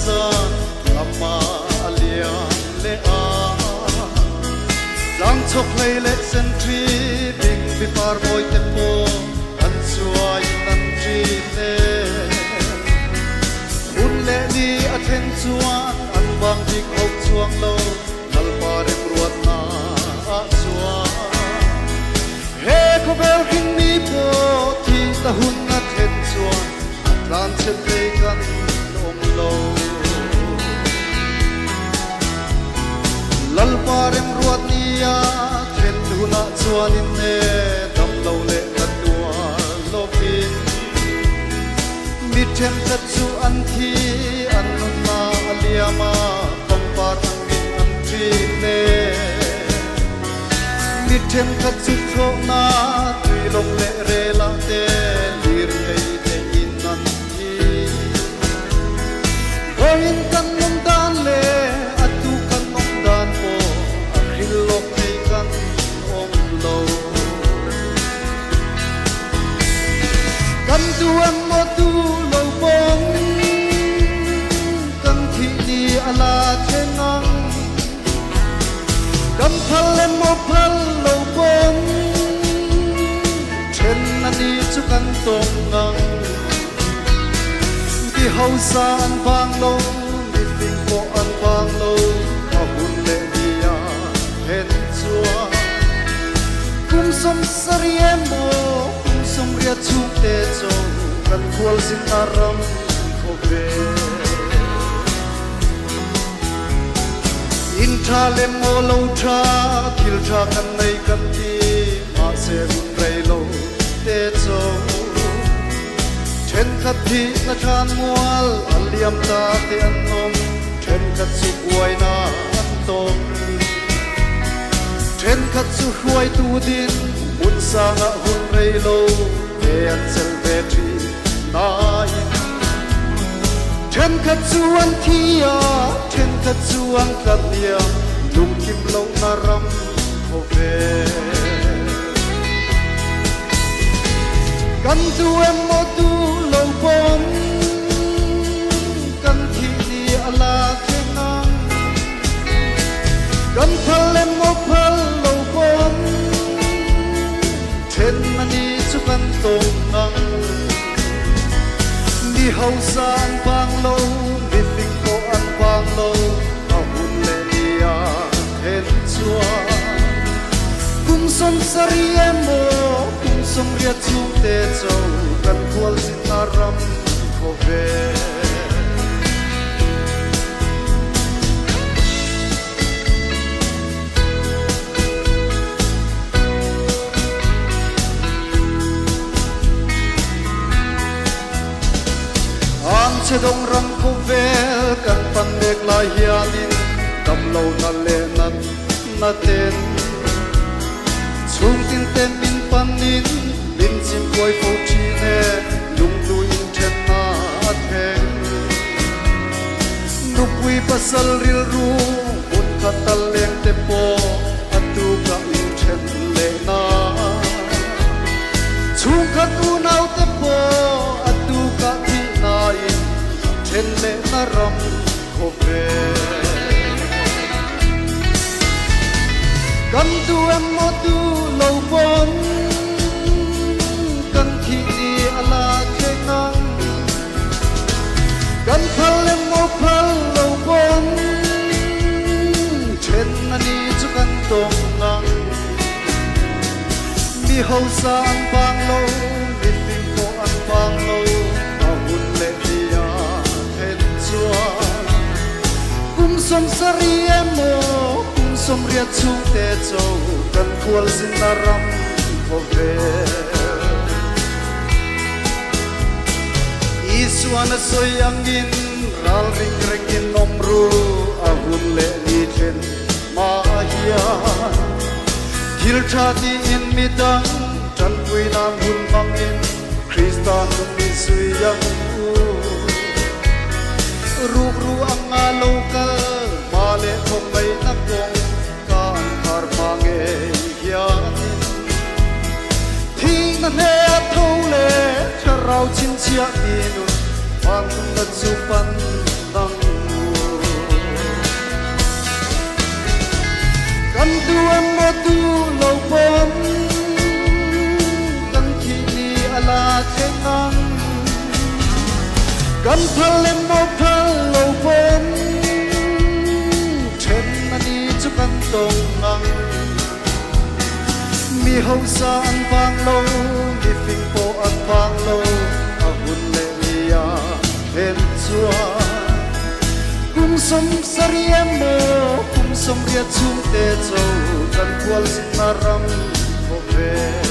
zan lama a liam leh a. Tlang chhawk hlei leh sentry bing bi par mawi te pawh an chuaiin an ṭin e. Hun leh ni a thleng chuan an vang bik ho chuang lo Lalpa remruatna ah chuan. He khawvel hring mi pawh thih ta hun a thlen chuan a tlan chhe thei kan awm lo. Lalpa remruat nia thlen hunah chuan inne dam lo leh ka tuar lovin mi thenkhat chu an thi, an nunna a liam a, pangpar angin an ṭin e. Mi thenkhat chu thlawhna tuilawng leh relah te lirthei te in an thi. Vawiin kan awm dan leh a tu kan awm dan pawh a hril lawk thei kan awm lo. Kan duh emaw duh lo pawng kan thih ni a la thleng ang. Kan phal emaw phal lo pawng then a ni chu kan tawng ang. Mi hausa an vang lo, mi fing pawh an vang lo, a hun leh ni a then chuan. Kum 70 emaw kum 80 chhungte chaw kan khualzin a ram khawvel. In tha lem maw lo tha, thil tha kan nei kan ti, mahse hun rei lo te cho. Thenkhat thih na than mual a liam ta te an awm, thenkhat chu buaina an tawk. Thenkhat chu hruaitu din hmun sangah hun rei lo te an chelh ve thin nain. Thenkhat chu an thi a, thenkhat chu an tlat hniam, lungkim lohna ram thaw ve. Kan duh emaw duh lo pawn kan thih ni a la thleng ang. Kan phal emaw phal lo pawn then a ni chu kan tawng ang. Mi hausa an vang lo, mi fing pawh an vang lo, a hun leh ni a then chuan. Kum 70 emaw kum 80 chhungte cho kan khualzinna ram khawvel. Ang che dawng ram khawvel kan pan mek lai hianin damlo na leh nat na ten chhungtin ten min panin min chimkuai fo thin e lunglu in thenna a thleng. Nupui pasal rilru hmun khat tal leng te pawh a tukah in then leh na. Chhungkhat unau te pawh a tukah thih nain then leh na ram khawvel. Kan duh emaw duh lo pawn kan thih ni a la thleng ang. Kan phal emaw phal lo pawn then a ni chu kan tawng ang. Mi hausa an vang lo, mi fing pawh an vang lo, a hun leh ni a then chuan. Kum 70 emaw kum 80 chhungte cho kan khualzinna ram khawvel. Isuan a sawi angin ral ring rengin awm ru a hun leh ni thlen mah hian thil tha tiin midang tanpui nan hun hmangin Krista nun i zui ang u. Rukru anga lo kal hma leh thawm ngaihna kawng ka an khar hma ngei hianin thihna hne a tho leh thlarau chhinchhiah mi nun vanthumna chu pan nang. duh emaw duh lo pawn kan thih ni a la thleng ang. Kan phal emaw phal lo pawn then a ni chu kan tawng ang. Mi hausa an vang lo, mi fing pawh an vang lo, a hun leh ni a then chuan. Kum 70 emaw kum 80 chhungte cho kan khualzinna ram khawvel.